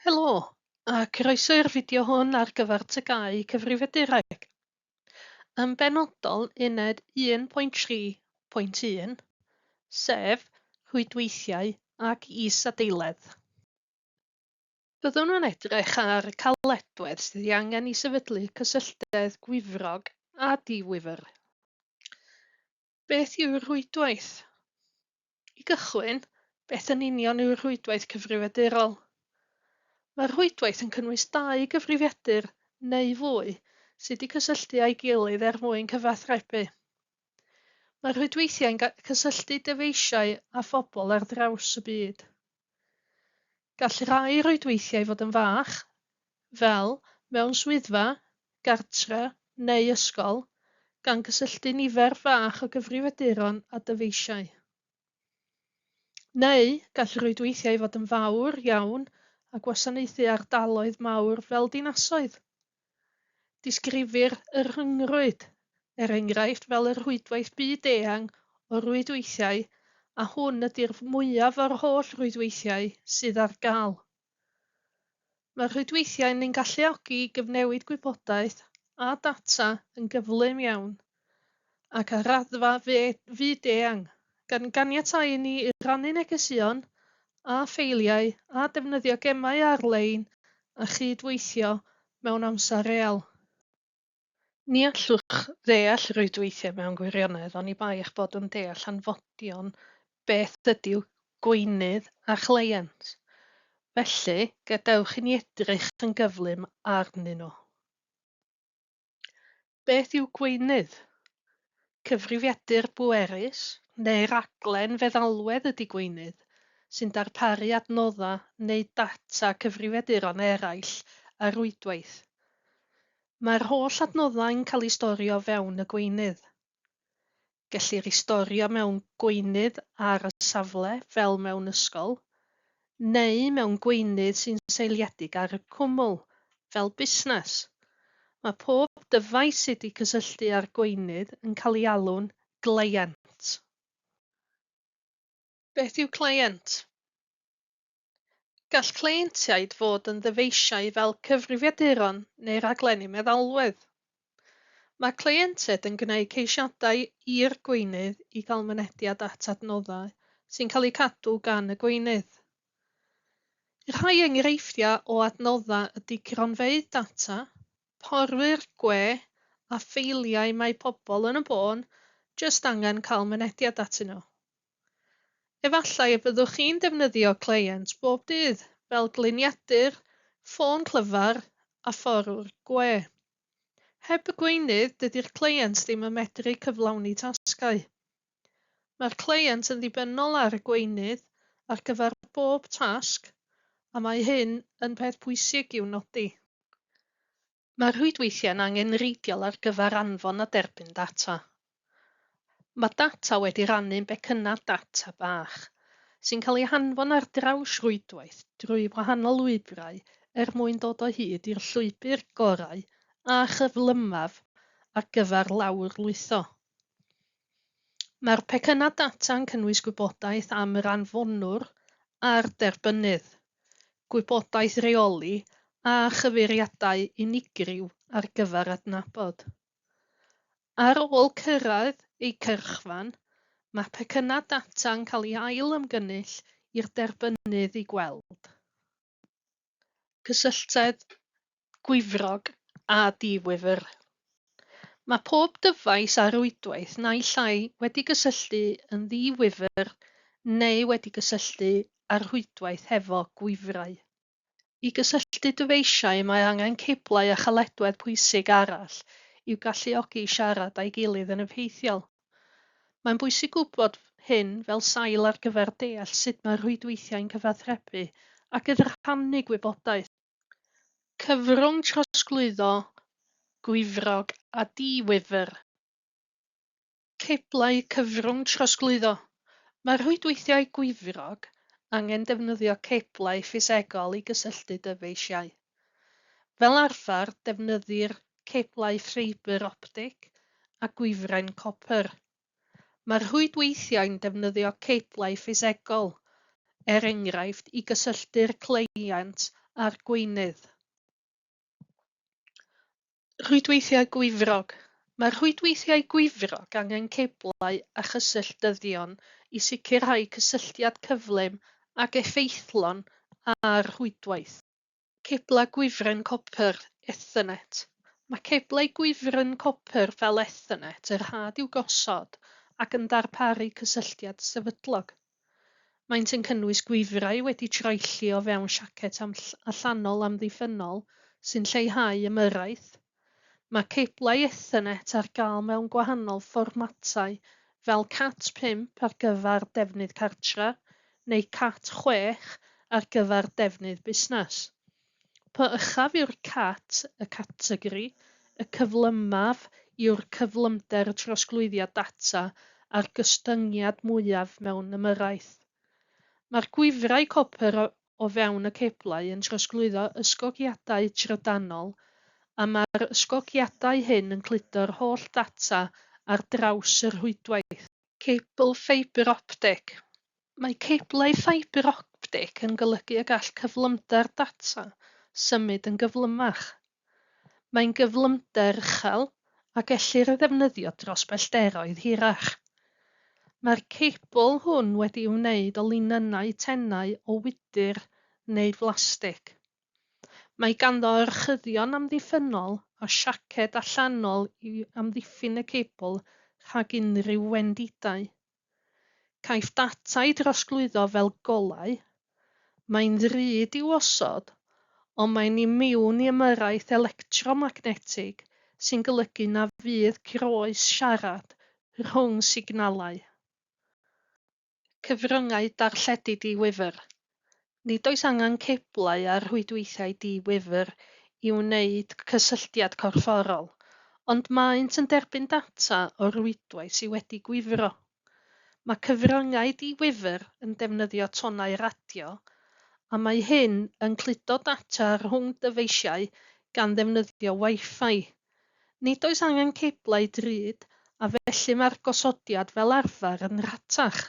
Helo, a croeso i'r fideo hwn ar gyfer TGAU Cyfrifiadureg. Yn benodol, uned 1.3.1, sef rhwydweithiau ac is-adeiledd. Byddwn yn edrych ar y caledwedd sydd ei angen i sefydlu cysylltedd gwifrog a di-wifr. Beth yw'r rhwydwaith? I gychwyn, beth yn union yw'r rhwydwaith cyfrifiadurol? Mae'r rhwydwaith yn cynnwys dau gyfrifiadur neu fwy sydd wedi cysylltu â'i gilydd er mwyn cyfathrebu. Mae rhwydweithiau'n cysylltu dyfeisiau a phobl ar draws y byd. Gall rhai rhwydweithiau fod yn fach, fel mewn swyddfa, gartre neu ysgol, gan gysylltu nifer fach o gyfrifiaduron a dyfeisiau. Neu, gall rwydweithiau fod yn fawr iawn a gwasanaethu ardaloedd mawr fel dinasoedd. Disgrifir y rhyngrwyd, er enghraifft, fel y rhwydwaith byd-eang o rwydweithiau a hwn ydy'r mwyaf o'r holl rwydweithiau sydd ar gael. Mae rhwydweithiau'n ein galluogi i gyfnewid gwybodaeth a data yn gyflym iawn ac ar raddfa fyd-eang, gan ganiatáu i ni i rannu negeseuon a ffeiliau a defnyddio gemau ar-lein a chyd-weithio mewn amser real. Ni allwch ddeall rhwydweithiau mewn gwirionedd oni bai eich bod yn deall hanfodion beth ydyw gweinydd a chleient. Felly, gadewch i ni edrych yn gyflym arnyn nhw. Beth yw gweinydd? Cyfrifiadur bwerus neu raglen feddalwedd ydy gweinydd, sy'n darparu adnoddau neu data cyfrifiaduron eraill ar rwydwaith. Mae'r holl adnoddau'n cael eu storio fewn y gweinydd. Gellir eu storio mewn gweinydd ar y safle, fel mewn ysgol, neu mewn gweinydd sy'n seiliedig ar y cwmwl, fel busnes. Mae pob dyfais sydd wedi cysylltu â'r gweinydd yn cael ei alw'n gleient. Beth yw cleient? Gall cleientiaid fod yn ddyfeisiau fel cyfrifiaduron neu raglenni meddalwedd. Mae cleientiaid yn gwneud ceisiadau i'r gweinydd i gael mynediad at adnoddau sy'n cael eu cadw gan y gweinydd. Rhai enghreifftiau o adnoddau ydy cronfeydd data, porwyr gwe a ffeiliau mae pobl yn y bôn jyst angen cael mynediad atyn nhw. Efallai y byddwch chi'n defnyddio cleient bob dydd, fel gliniadur, ffôn clyfar a phorwr gwe. Heb y gweinydd, dydy'r cleient ddim yn medru cyflawni tasgau. Mae'r cleient yn ddibynnol ar y gweinydd ar gyfer bob tasg a mae hyn yn peth pwysig i'w nodi. Mae rhwydweithiau'n angenrheidiol ar gyfer anfon a derbyn data. Mae data wedi rannu'n becynnau data bach, sy'n cael eu hanfon ar draws rhwydwaith drwy wahanol lwybrau er mwyn dod o hyd i'r llwybr gorau a chyflymaf ar gyfer lawrlwytho. Mae'r pecynnau data yn cynnwys gwybodaeth am yr anfonwr a'r derbynnydd. gwybodaeth reoli a chyfeiriadau unigryw ar gyfer adnabod. Ar ôl cyrraedd eu cyrchfan, mae pecynnau data'n cael eu ail-ymgynnull i'r derbynnydd eu gweld. Cysylltedd gwifrog a di-wifr. Mae pob dyfais ar rwydwaith naill ai wedi gysylltu yn ddi-wifr neu wedi gysylltu â'r rhwydwaith hefo gwifrau. I gysylltu dyfeisiau mae angen ceblau a chaledwedd pwysig arall i'w galluogi i siarad â'i gilydd yn effeithiol. Mae'n bwysig gwybod hyn fel sail ar gyfer deall sut mae rhwydweithiau'n cyfathrebu ac yn rhannu gwybodaeth. Cyfrwng trosglwyddo gwifrog a di-wifr. Ceblau cyfrwng trosglwyddo. Mae rhwydweithiau gwifrog angen defnyddio ceblau ffisegol i gysylltu dyfeisiau. Fel arfer, defnyddir ceblau ffeibr optig a gwifren copr. Mae rhwydweithiau'n defnyddio ceblau ffisegol, er enghraifft, i gysylltu'r cleient a'r gweinydd. Rhwydweithiau gwifrog. Mae rhwydweithiau gwifrog angen ceblau a chysylltyddion i sicrhau cysylltiad cyflym ac effeithlon â'r rhwydwaith. Ceblau gwifren copr, Ethernet. Mae ceblau gwifren copr fel Ethernet yn rhad i'w gosod ac yn darparu cysylltiad sefydlog. Maent yn cynnwys gwifrau wedi troelli o fewn siacet allanol amddiffynnol sy'n lleihau ymyrraeth. Mae ceblau Ethernet ar gael mewn gwahanol fformatau fel Cat 5 ar gyfer defnydd cartref neu Cat 6 ar gyfer defnydd busnes. Po uchaf yw'r Cat, y categori, y cyflymaf yw'r cyflymder trosglwyddiad data a'r gostyngiad mwyaf mewn ymyrraeth. Mae'r gwifrau copr o fewn y ceblau yn trosglwyddo ysgogiadau trydanol a mae'r ysgogiadau hyn yn cludo'r holl ddata ar draws y rhwydwaith. Cebl ffeibr optig. Mae ceblau ffeibr optig yn golygu y gall cyflymder data symud yn gyflymach. Mae'n gyflymder uchel a gellir ei ddefnyddio dros bellteroedd hirach. Mae'r cebl hwn wedi'i wneud o linynnau tenau o wydr neu blastig. Mae ganddo orchuddion amddiffynnol a siaced allanol i amddiffyn y cebl rhag unrhyw wendidau. Caiff data ei drosglwyddo fel golau. Mae'n ddrud i'w osod, ond mae'n imiwn i ymyrraeth electromagnetig sy'n golygu na fydd groes siarad rhwng signalau. Cyfryngau darlledu di-wifr. Nid oes angen ceblau a rhwydweithiau di-wifr i wneud cysylltiad corfforol, ond maent yn derbyn data o rwydwaith sydd wedi gwifro. Mae cyfryngau di-wifr yn defnyddio tonnau radio, a mae hyn yn cludo data rhwng dyfeisiau gan ddefnyddio Wi-Fi. Nid oes angen ceblau drud a felly mae'r gosodiad fel arfer yn rhatach.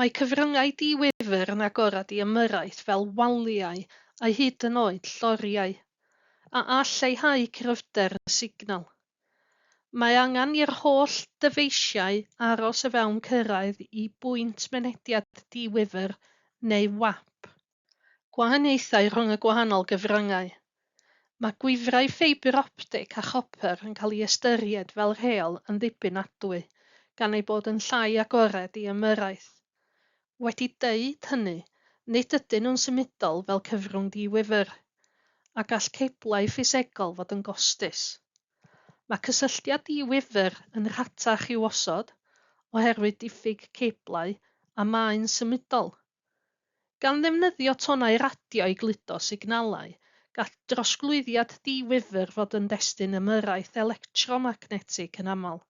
Mae cyfryngau di-wifr yn agored i ymyrraeth fel waliau a hyd yn oed lloriau, a all lleihau cryfder y signal. Mae angen i'r holl ddyfeisiau aros o fewn cyrraedd i bwynt mynediad di-wifr neu WAP. Gwahaniaethau rhwng y gwahanol gyfryngau. Mae gwifrau ffeibr optig a chopr yn cael eu ystyried fel rheol yn ddibynadwy, gan eu bod yn llai agored i ymyrraeth. Wedi deud hynny, nid ydyn nhw'n symudol fel cyfrwng di-wifr, a gall ceblau ffisegol fod yn gostus. Mae cysylltiad di-wifr yn rhatach i'w osod, oherwydd diffyg ceblau, a mae'n symudol. Gan ddefnyddio tonnau radio i gludo signalau, gall drosglwyddiad di-wifr fod yn destun ymyrraeth electromagnetig yn aml,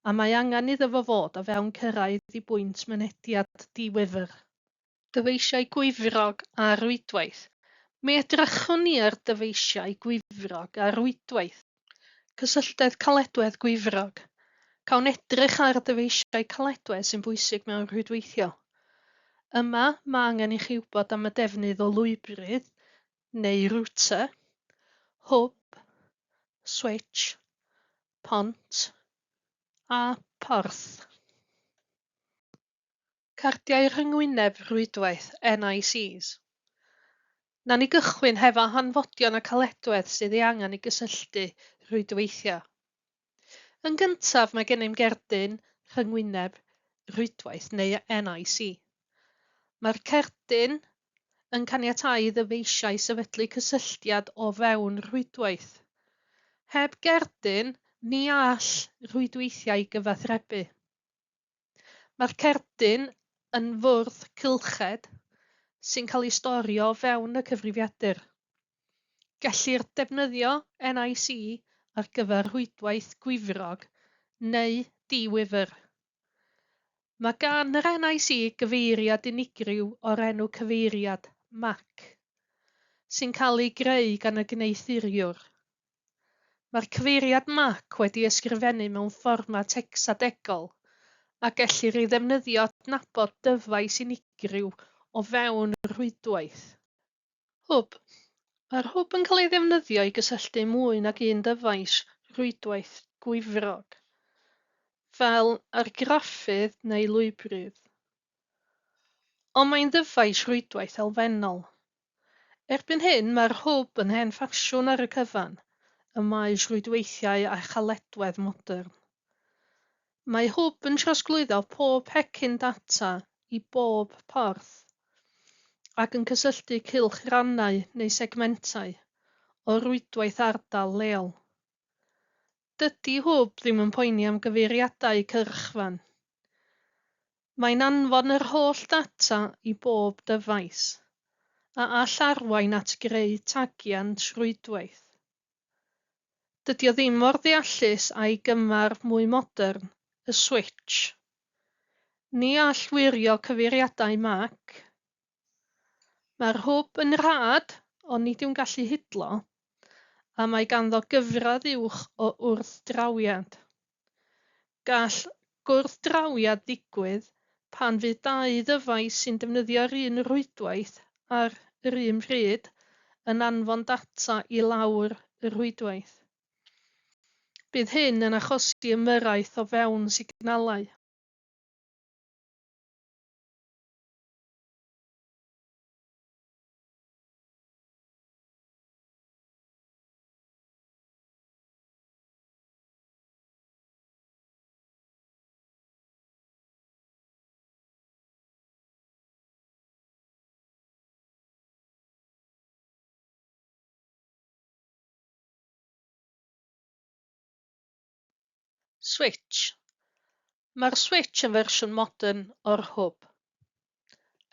a mae angen iddo fo fod o fewn cyrraedd i bwynt mynediad di-wifr. Dyfeisiau gwifrog a rwydwaith. Mi edrychwn ni ar dyfeisiau gwifrog a rwydwaith. Cysylltedd caledwedd gwifrog. Cawn edrych ar y dyfeisiau caledwedd sy'n bwysig mewn rhwydweithio. Yma, mae angen i chi wybod am y defnydd o lwybrydd, neu router, hwb, switch, pont a phorth. Cardiau rhyngwyneb rhwydwaith, NICs. Nawn ni gychwyn hefo hanfodion y caledwedd sydd ei angen i gysylltu rhwydweithiau. Yn gyntaf, mae gennym gerdyn rhyngwyneb rhwydwaith neu NIC. Mae'r cerdyn yn caniatáu i ddyfeisiau sefydlu cysylltiad o fewn rhwydwaith. Heb gerdyn, ni all rhwydweithiau gyfathrebu. Mae'r cerdyn yn fwrdd cylched sy'n cael ei storio o fewn y cyfrifiadur. Gellir defnyddio NIC ar gyfer rhwydwaith gwifrog neu di-wifr. Mae gan yr NIC gyfeiriad unigryw o'r enw cyfeiriad MAC, sy'n cael ei greu gan y gwneuthuriwr. Mae'r cyfeiriad MAC wedi ysgrifennu mewn fformat hecsadegol, a gellir ei ddefnyddio adnabod dyfais unigryw o fewn rhwydwaith. Hwb. Mae'r hwb yn cael ei ddefnyddio i gysylltu mwy nag un dyfais rhwydwaith gwifrog, fel argraffydd neu lwybrydd. Ond mae'n ddyfais rhwydwaith elfennol. Erbyn hyn, mae'r hwb yn hen ffasiwn ar y cyfan ym maes rhwydweithiau a chaledwedd modern. Mae hwb yn trosglwyddo pob pecyn data i bob porth ac yn cysylltu cylchrannau neu segmentau o rwydwaith ardal leol. Dydy Hwb ddim yn poeni am gyfeiriadau cyrchfan. Mae'n anfon yr holl ddata i bob dyfais, a all arwain at greu tagiant rhwydwaith. Dydy o ddim mor ddeallus â'i gymar mwy modern, y switsh. Ni all wirio cyfeiriadau MAC. Mae'r hwb yn rhad, ond nid yw'n gallu hidlo, a mae ganddo gyfradd uwch o wrthdrawiad. Gall gwrthdrawiad ddigwydd pan fydd dau ddyfais sy'n defnyddio'r un rhwydwaith ar yr un pryd yn anfon data i lawr y rhwydwaith. Bydd hyn yn achosi ymyrraeth o fewn signalau. Switsh. Mae'r switsh yn fersiwn modern o'r hwb.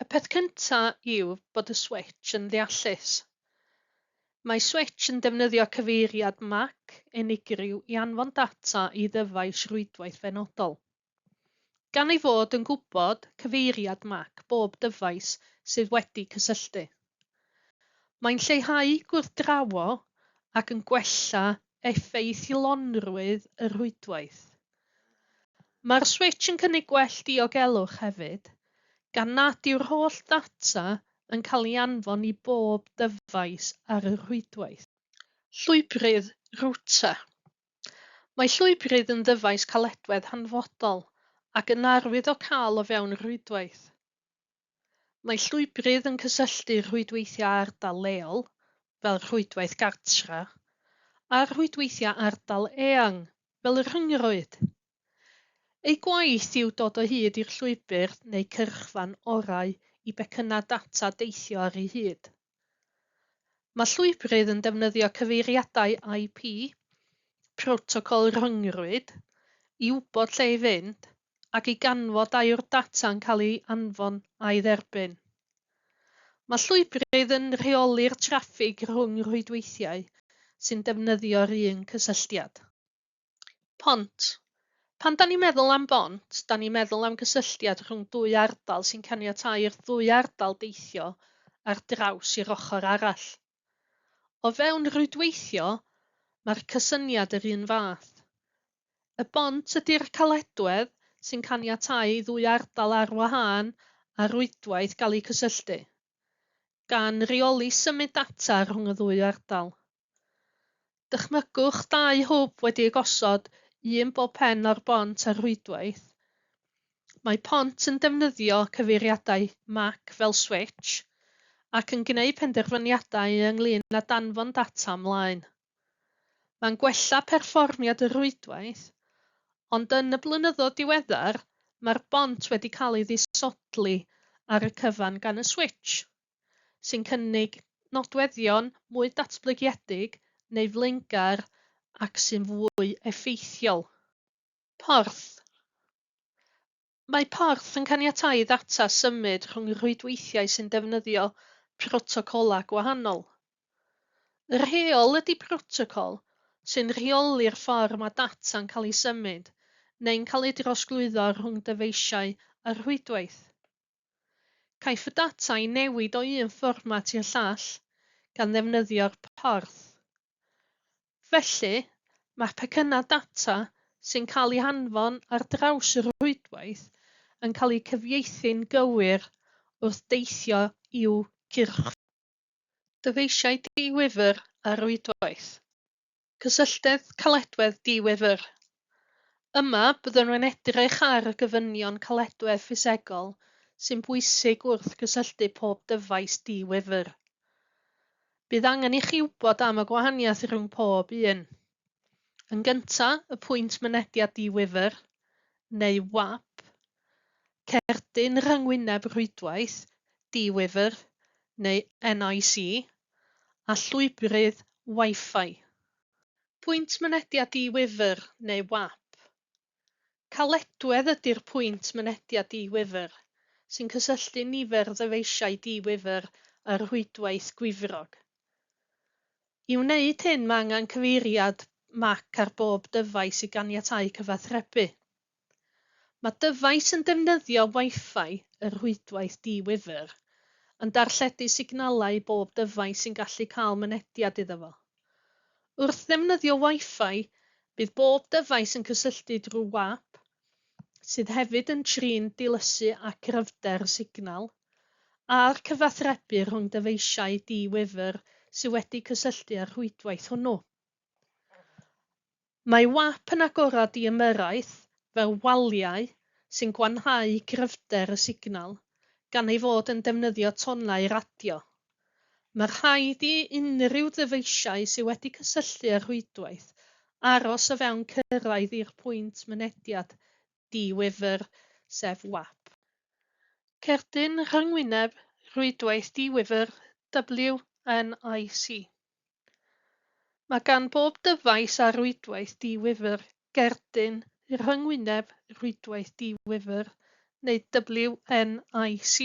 Y peth cyntaf yw bod y switsh yn ddeallus. Mae switsh yn defnyddio cyfeiriad MAC unigryw i anfon data i ddyfais rwydwaith benodol. Gan ei fod yn gwybod cyfeiriad MAC bob dyfais sydd wedi cysylltu. Mae'n lleihau gwrthdrawo ac yn gwella effeithlonrwydd y rhwydwaith. Mae'r switsh yn cynnig gwell diogelwch hefyd, gan nad yw'r holl ddata yn cael ei anfon i bob dyfais ar y rhwydwaith. Llwybrydd, router. Mae llwybrydd yn ddyfais caledwedd hanfodol ac yn arwyddocaol o fewn rhwydwaith. Mae llwybrydd yn cysylltu rhwydweithiau ardal leol, fel rhwydwaith gartre, a rhwydweithiau ardal eang, fel y rhyngrwyd. Eu gwaith yw dod o hyd i'r llwybr neu cyrchfan orau i becynnau data deithio ar ei hyd. Mae llwybrydd yn defnyddio cyfeiriadau IP, protocol rhyngrwyd, i wybod lle i fynd, ac i ganfod a yw'r data'n cael ei anfon a'i dderbyn. Mae llwybrydd yn rheoli'r traffig rhwng rhwydweithiau sy'n defnyddio'r un cysylltiad. Pont. Pan 'da ni'n meddwl am bont, 'da ni'n meddwl am gysylltiad rhwng dwy ardal sy'n caniatáu i'r ddwy ardal deithio ar draws i'r ochr arall. O fewn rhwydweithio, mae'r cysyniad yr un fath. Y bont ydy'r caledwedd sy'n caniatáu i ddwy ardal ar wahân ar rwydwaith gael eu cysylltu, gan reoli symud data rhwng y ddwy ardal. Dychmygwch dau hwb wedi eu gosod, un bob pen o'r bont a'r rhwydwaith. Mae pont yn defnyddio cyfeiriadau MAC fel switsh ac yn gwneud penderfyniadau ynglŷn â danfon data ymlaen. Mae'n gwella perfformiad y rhwydwaith, ond yn y blynyddoedd diweddar mae'r bont wedi cael ei ddisodli ar y cyfan gan y switsh, sy'n cynnig nodweddion mwy datblygiedig neu flaengar ac sy'n fwy effeithiol. Porth. Mae porth yn caniatáu i ddata symud rhwng rhwydweithiau sy'n defnyddio protocolau gwahanol. Y rheol ydy protocol sy'n rheoli'r ffordd mae data'n cael ei symud neu'n cael ei drosglwyddo rhwng dyfeisiau a rhwydwaith. Caiff y data ei newid o un fformat i'r llall gan ddefnyddio'r porth. Felly, mae pecynnau data sy'n cael eu hanfon ar draws y rhwydwaith yn cael eu cyfieithu'n gywir wrth deithio i'w cyrchfan. Dyfeisiau di-wifr ar rwydwaith. Cysylltedd caledwedd di-wifr. Yma, byddwn yn edrych ar y gofynion caledwedd ffisegol sy'n bwysig wrth gysylltu pob dyfais di-wifr. Bydd angen i chi wybod am y gwahaniaeth rhwng pob un. Yn gyntaf, y pwynt mynediad di-wifr, neu WAP, cerdyn rhyngwyneb rhwydwaith, di-wifr, neu NIC, a llwybrydd Wi-Fi. Pwynt mynediad di-wifr, neu WAP. Caledwedd ydy'r pwynt mynediad di-wifr, sy'n cysylltu nifer o ddyfeisiau di-wifr â'r rhwydwaith gwifrog. I wneud hyn mae angen cyfeiriad MAC ar bob dyfais i ganiatáu cyfathrebu. Mae dyfais yn defnyddio Wi-Fi, y rhwydwaith di-wifr, yn darlledu signalau i bob dyfais sy'n gallu cael mynediad iddo fo. Wrth ddefnyddio Wi-Fi, bydd bob dyfais yn cysylltu drwy WAP, sydd hefyd yn trin dilysu a chryfder y signal, a'r cyfathrebu rhwng dyfeisiau di-wifr sydd wedi cysylltu â'r rhwydwaith hwnnw. Mae WAP yn agored i ymyrraeth, fel waliau, sy'n gwanhau cryfder y signal, gan ei fod yn defnyddio tonnau radio. Mae rhaid i unrhyw ddyfeisiau sydd wedi cysylltu â'r rhwydwaith aros o fewn cyrraedd i'r pwynt mynediad di-wifr, sef WAP. Cerdyn rhyngwyneb rhwydwaith di-wifr WNIC. Mae gan bob dyfais ar rwydwaith di-wifr gerdyn rhyngwyneb rhwydwaith di-wifr neu WNIC.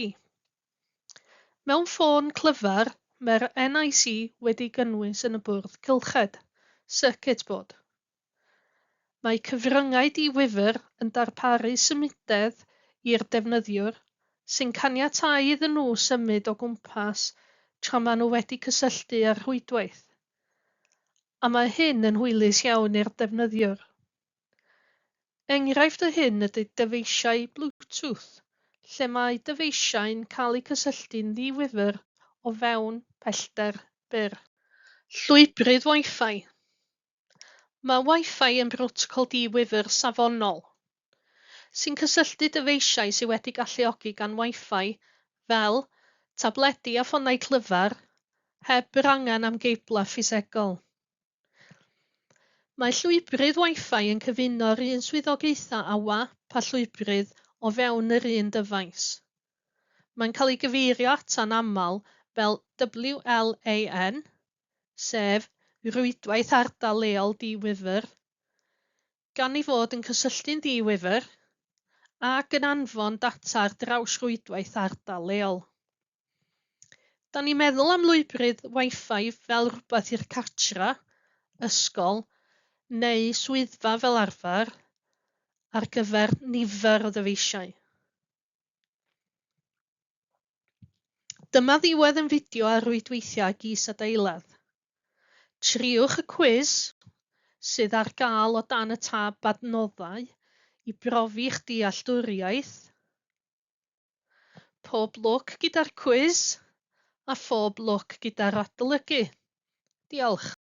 Mewn ffôn clyfar, mae'r NIC wedi'i gynnwys yn y bwrdd cylched, circuit board. Mae cyfryngau di-wifr yn darparu symudedd i'r defnyddiwr, sy'n caniatáu iddyn nhw symud o gwmpas tra maen nhw wedi cysylltu â'r rhwydwaith. A mae hyn yn hwylus iawn i'r defnyddiwr. Enghraifft o hyn ydy dyfeisiau Bluetooth, lle mae dyfeisiau'n cael eu cysylltu'n ddi-wifr o fewn pellter byr. Llwybrydd Wi-Fi. Mae Wi-Fi yn brotocol di-wifr safonol, sy'n cysylltu dyfeisiau sydd wedi galluogi gan Wi-Fi, fel tabledi a ffonau clyfar, heb yr angen am geiblau ffisegol. Mae llwybrydd Wi-Fi yn cyfuno'r un swyddogaethau â WAP a llwybrydd o fewn yr un dyfais. Mae'n cael ei gyfeirio ato'n aml fel WLAN, sef Rhwydwaith Ardal Leol Di-wifr, gan ei fod yn cysylltu'n ddi-wifr ac yn anfon data ar draws rhwydwaith ardal leol. Da ni'n meddwl am lwybrydd Wi-Fi fel rhywbeth i'r cartra, ysgol neu swyddfa fel arfer ar gyfer nifer o ddyfeisiau. Dyma ddiwedd yn fideo ar rwydweithiau ag is-adeiledd. Trïwch y cwis, sydd ar gael o dan y tab Adnoddau, i brofi'ch dealltwriaeth. Pob lwc gyda'r cwis, a phob lwc gyda'r adolygu. Diolch.